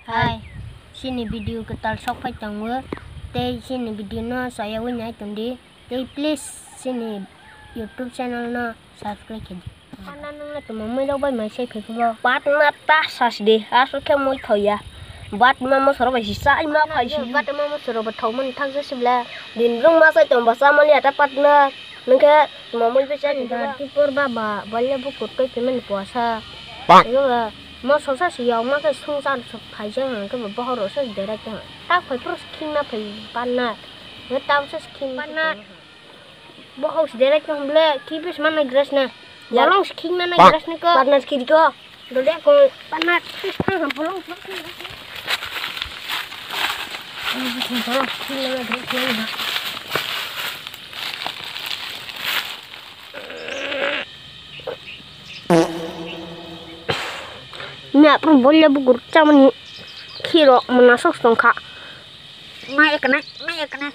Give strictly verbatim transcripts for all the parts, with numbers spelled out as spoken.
Hai, chini video kwtal sok phai tongo, tei chini video no chayawi nai tongdi, tei please chini YouTube channel no subscribe khe di. Patna nwng le tongma mui rok bai mai se phai phai bo. Patna ta sas di, aswk khe mui thoi ya. Patna mosoro bai si chai ma phai si. Patna mosoro bo thok mani thang se sibla. Din rung ma sai tong ba cha mani ata patna. Nwng khe tongma mui bai chai tong ba. Tipor baba, bale bukur tei phaimani puasa. Bang. Moso sa si yokma khe sung chan sok phai se hwn khe bo bohor rok se derai khe hwn. Tak phai phuru se khim ma phai patna. Nge tam se khim ma phai. Bohok si derai khe hwn ble, khi pis mana grass na. Ya. Bolong si khim mana grass ni ko. Patna si khiri ko. Dole ko patna pis thang ham bolong. Bolong si khim mana grass na. Nya pun bolya bukur chamani khiro mona sok tongkha. Mai ekna, mai ekna.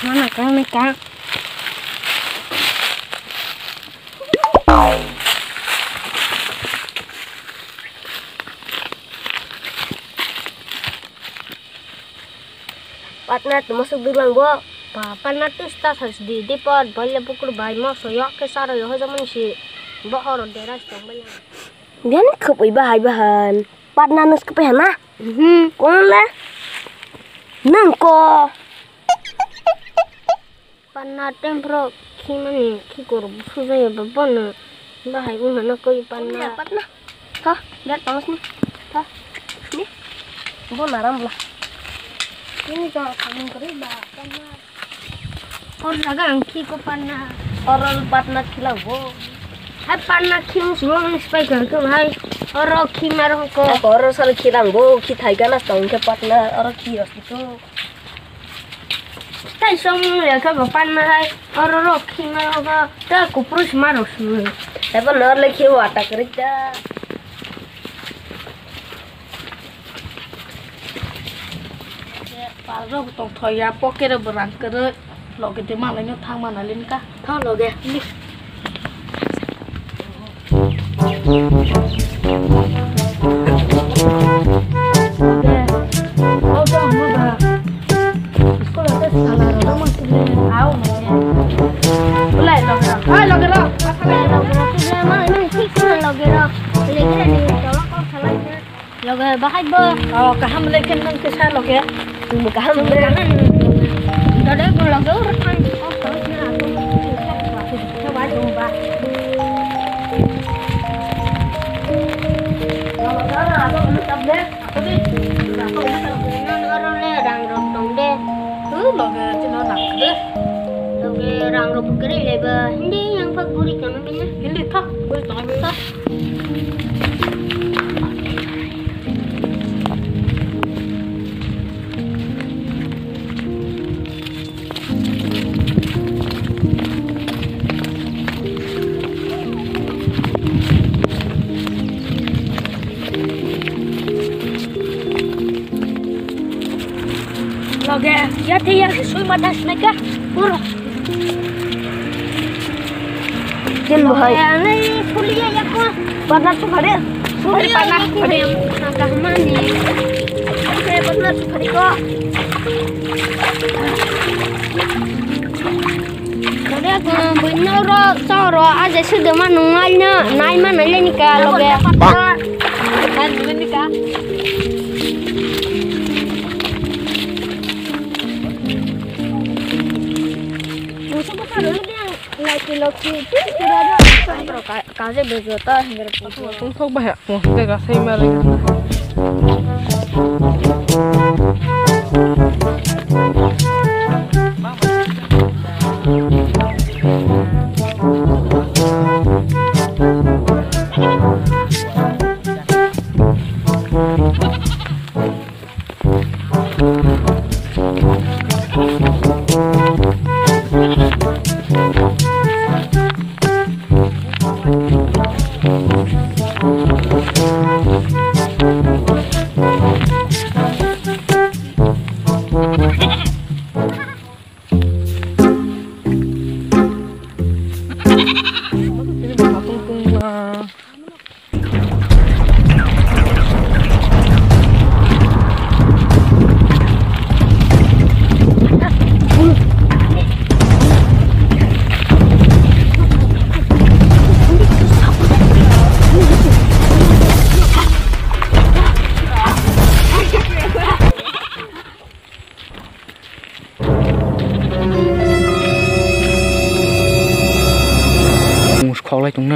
Mana kang ni kang. Patna tongma suk dwlang bo. Ba, patna tista sa di, di pot, boile bukur bai, moso yok khe saro yo hojamani si, bohoro dera si tong bai. Biyan khwpwi bahai bahan. Patna nus khwpwi hana? Mhm. Kon le? Nang ko. Patna temphro khimani khikor sujaya ba bono bahai wngmano koi patna. Patna. Tho, biar tongos ni. Tho. Ni. Bo naram bla. Ini jo samung kari ba patna. Or jaga ang khiko patna. Or patna khilang bo. Hai patna khim sulo ni spai kar ko hai. Or khim ar ko. Or sal khilang bo khi thai gana tong khe patna or khi os to. Tai song le kha ba pan ma hai, oro ro khi ma ba ta kupru sma ro su. Tai ba nor le khi wa ta kri ta. Pal ro tong thoya poke ro borang kre. Loge te malai no thang mana len ka. Thang loge. Li. Loge bahai bo. Oh, kaham le ken nang kesa loge. Kaham le. Dode ko loge ur thang. Rang rok tong de. Loge chino nang de. Loge rang rok bukri leba. Hindi yang pak buri kono bini. Hindi thak buri kono bini. Loge, ya te ya sui mata snaika. Puro. Ken bahai. Ani suliya ya ko. Partner su khade. Suliya partner su khade. Kahmani. Oke, partner su khade ko. Loge ko buino ro so ro aje sudo ma nungal na nai ma nai le nika loge. Nai le nika. Musu ko ro. Kaje bejo ta hingra. Tungthok bahai mo hingra gasai mare.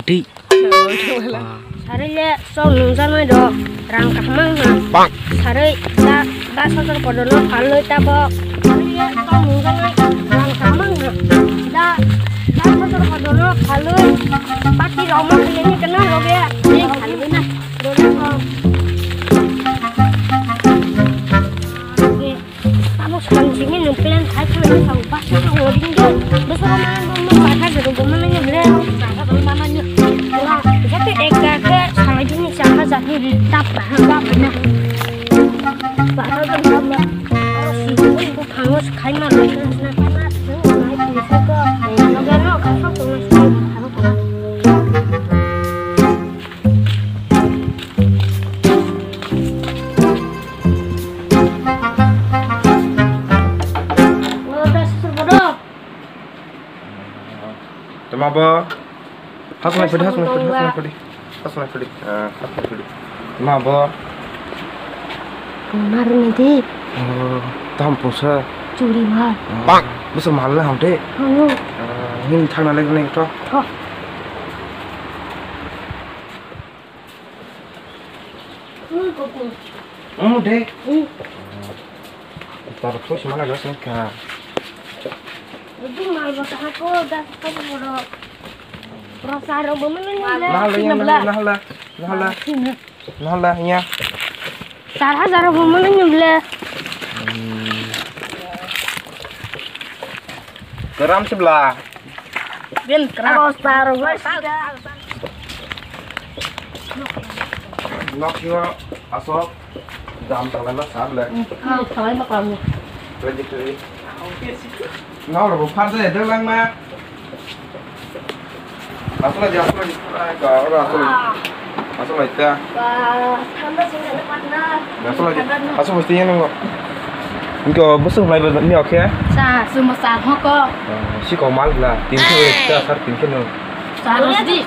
Twi. Sarwi le chok nungjaknai do rang kaham wngkha. Sarwi da, da sosor kotorno phalwi tabok. Sarwi le chok nungjaknai rang kaham wngkha. Da, da sosor kotorno phalwi pati rok ma khaiyani kana loge. Ni phalwi na. Loge kho. Loge. Tabok salam simi nung plan khai thang ni sang bus ko ho ding do. Bus ko mana nung nung bus ko mana nung le. Bus ko mana nung. Wah, jadi ek ka ke sama ding ni sama jadi tap ha tap na. Bus ko mana. Aro si ko ko phang khai ma lo na na na na. Nung nai ni ko ko. Lo ga no ka so ko na. Tama bo. Hasnai pudi, hasnai pudi, hasnai pudi. Hasnai pudi. Ah, hasnai pudi. Tama bo. Marni di. Oh, tam pusa. Churi mar. Bang. Bisa mal lah, hamte. Oh. Ah, hin thang na lagi nih, to. Oh. Hmm, de. Hmm. Tar khuis mana gas ka. Itu mal bata ko das ko boro. Rasa ro bo mana ni le. Nah, lah, ya, nah, lah, nah, lah, nah, lah. Sini. Nah, lah, ya. Sar hajar bo mana ni le. Hmm. Keram sebelah. Bin keram. Aku sar bo. Nok yo asok dam talai ma sab le. Hmm, talai ma kamu. Ready, ready. Nau ro phar de de lang ma. Asala di, asala di. Ai, ka, ora asala. Asala ita. Ba, thanda sing ada partner. Asala di. Asala mesti yang nunggu. Engko busuk lai ba ni, oke? Sa, semua sa hoko. Si kau mal lah, tin kilo kita sar tin kilo. Sa, di.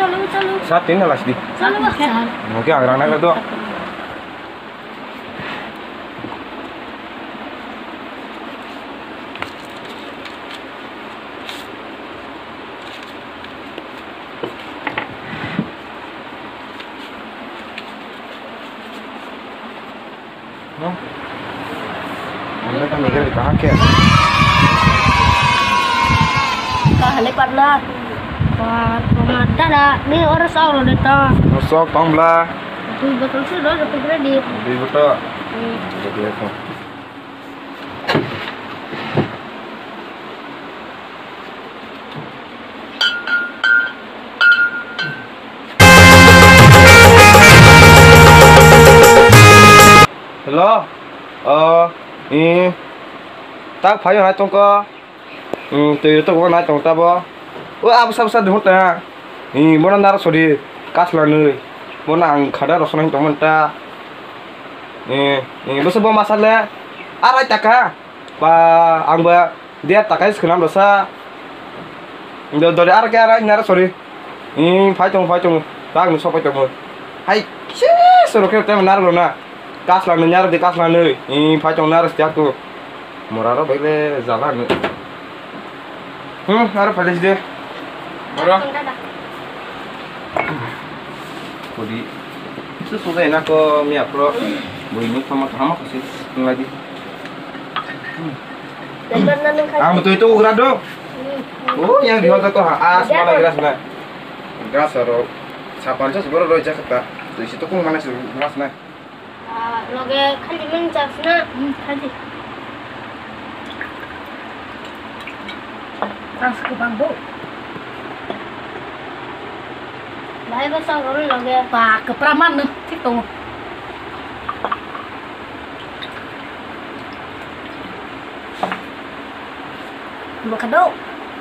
Sa tin lah di. Sa. Oke, agrang nak tu. No? Anda kan negara di kahak ya? Kahale partner. Wah, tomat dada, ni orang sok lo deh to. Sok tong bla. Dui botol sih lo, satu kira di. Dui botol. Hmm. Jadi apa? Hello? Oh, i, tak phayo hai tongko. Hmm, twi rwtwk bo nai tong tabo. O abo sabo sa duhur ta. Hmm, bono naro sori kasla nwi. Bono ang khada rosonai tongmani ta. Hmm, hmm, bwswk bo masa le. Arai taka. Ba, ang ba dia takai swnam rwsa. Do, dori ar ke arai naro sori. Hmm, phai tongo, phai tongo. Bak ni sopai tongo. Hai, khe soro khe temo naro na. Kasla nwi nyaro di kasla nwi. Hmm, phai tongo naro siya ko. Mora ro bai le jala nwi. Hmm, aro phai le side. Mora. Kodi. Su su de na ko mi apro. Bui ni thama thama ko si. Ngai di. Ang betul itu ugra do. Oh, yang di hotel tuh, ah, semua lagi ras na. Gas aro sapan sa seboro roi jak ta. Tu situ kung mana sih ras na. Ah, loge khali men jak na. Hmm, khali. Tang se bang bo. Bahai bo sa ro loge. Ba, kepra man no, tik tong. Mokha do?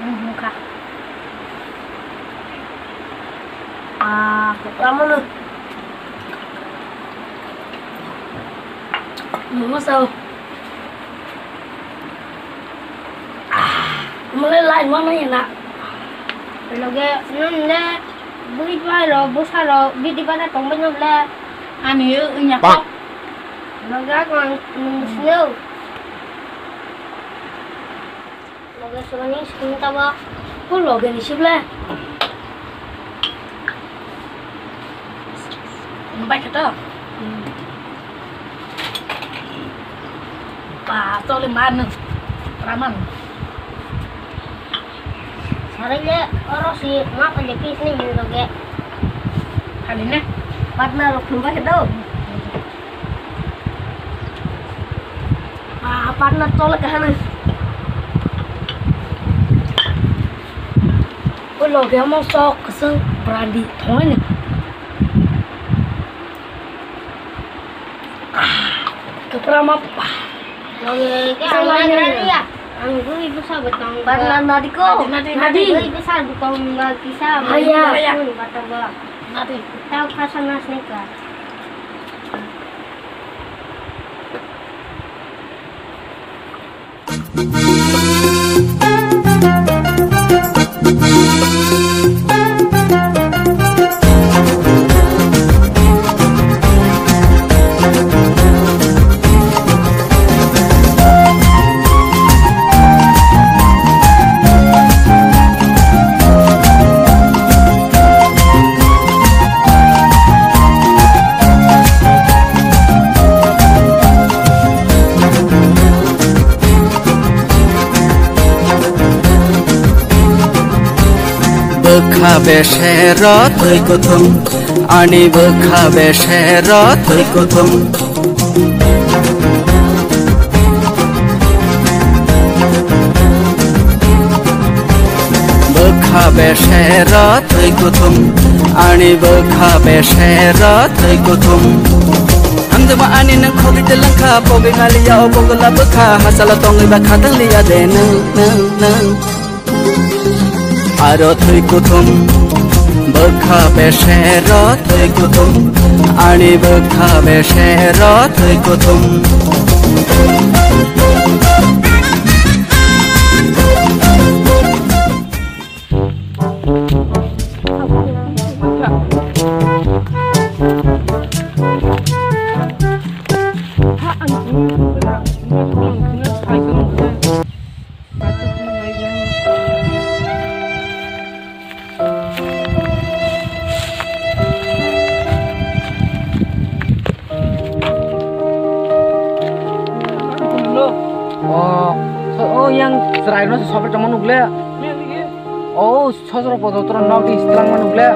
Hmm, mokha. Ah, kok kamu lu. Mama sao. Ah, mulai lai mana ya nak? Loge, nun le. Bui bai ro, busa ro, bidi bana tong bai no ble. Ani yo, nya ko. Loge ko ang nung sino. Loge sini sini tabo. Ko loge ni sible. Bai khe to. Ba, chole ma nung. Praman. Sarai le, oro si, ma pale pis ni hin loge. Khali ne? Patna rok thum bai khe to. Ba, patna chole kaham. O loge amo sok kusung brandi thoi ne. Kapra ma pa. Ang gui bwsa bo tong. Barna nadi ko. Nadi, nadi. Gui bwsa bo tong ba kisa. Haya. Bata ba. Nadi. Tau khasa nas ne ka. Bwkha besero twi kuthum, ani bwkha besero twi kuthum. Bwkha besero twi kuthum, ani bwkha besero twi kuthum. Hamjama ani nang khogwi telangkha, pogwi maliya o bogla bwkha, hasalo tongwi ba khatangliya de nang, nang, nang. Aro twi kuthum, bwkha besero twi kuthum, ani bwkha besero twi kuthum. O, so, o, yang chwraino se sobe tongma nukle. O, sosro podo toro nok di strang ma nukle.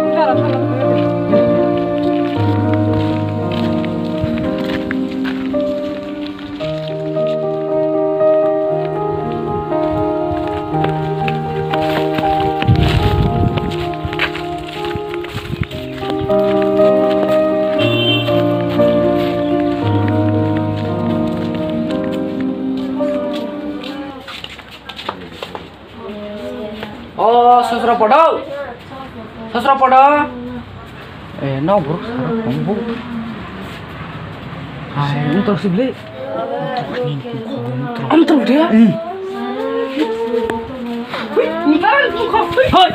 O sosro podo. Sosro podo. Eh, no, bro, sara khong bo. Hai, untor sibli. Untor dia? Hmm. Hoi.